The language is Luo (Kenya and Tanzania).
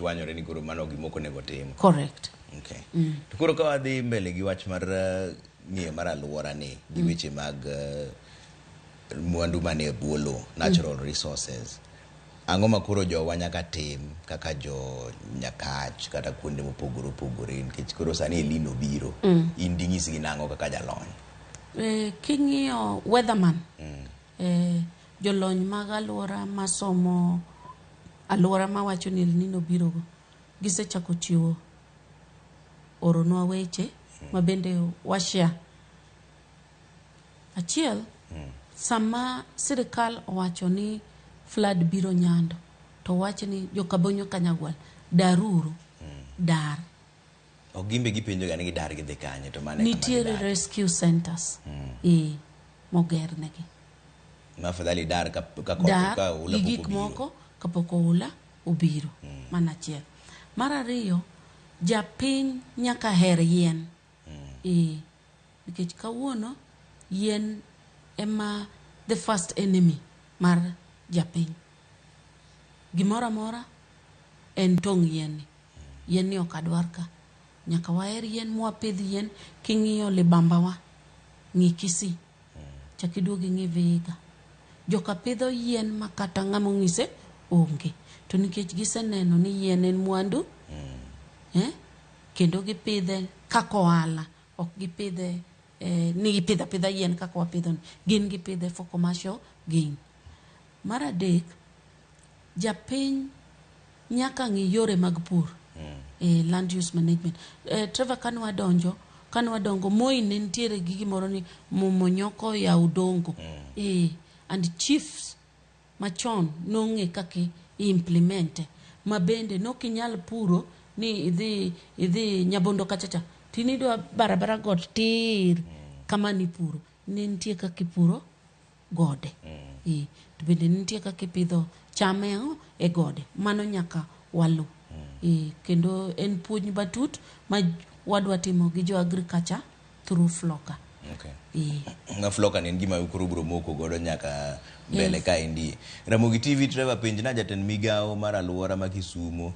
gichwanyore ni koro mano gima ok onego tim. Correct. Okay. To koro ka wadhi mbele gi wach mar ng'iyo mar alwora ni gi weche mag mwandu manie bwo lowo, natural resources, ang'o ma koro jowa nyaka tim kaka jo Nyakach kata kuonde mopogore opogore, nikech koro sani El Nino biro, in ding'isgi nang'o kaka jalony? King'iyo weatherman, jolony mag alwora masomo alwora mawacho ni El Nino birogo, gisechako chiwo oronwa weche ma bende washare. Achiel, sama sirikal owacho ni flood biro Nyando, to wach ni jokabonyo Kanyagwal daruru, dar. Ok gimbe gipenjo ga ni gidar gidhi kanye, to mano e kama Nitiere gidake. Rescue centers mogernegi. Ma afadhali dar ka koth Dar ka oula gi pok gik obiro. Moko kapok oula obiro. Mano achiel. Mar ariyo, japiny nyaka her yien. Nikech kawuono yien ema the first enemy mar japiny. Gimoro amora en tong' yien ni. Yien ni ok adwar ka. Nyaka waher yien mwapidh yien. King'iyo libambawa, ng'i Kisii, chak iduog ing'i Vihiga. Joka pidho yien ma kata ng'ama ong'ise onge. To nikech giseneno ni yien en mwandu, kendo gipidhe kaka ohala, ok gipidhe ni gipidho apidha yien kaka wapidho ni. Gin gipidhe for commercial gain. Mar adek, japiny nyaka ng'i yore mag pur. Land use management. Trevor, kane wadonjo, kane wadongo, Moi ne nitiere gi gimoro ni mmomonyoko ya udongo. And chiefs machon nong'e kaka i implement ma bende nokinyal puro ni idhi Nyabondo kachacha tinidwa barabara got tir kama nipuro. Ne nitie kaka ipuro gode. To bende nitie kaka ipidho cham e ang'o e gode. Mano nyaka walu. Kendo en puonj matut ma wadwa timo gi jo agriculture through FLLoCA. Ma FLLoCA ni en gima koro biro moko godo nyaka mbele. Ka endie Ramogi TV, Trevor penj na jatend migawo mar alwora ma Kisumo.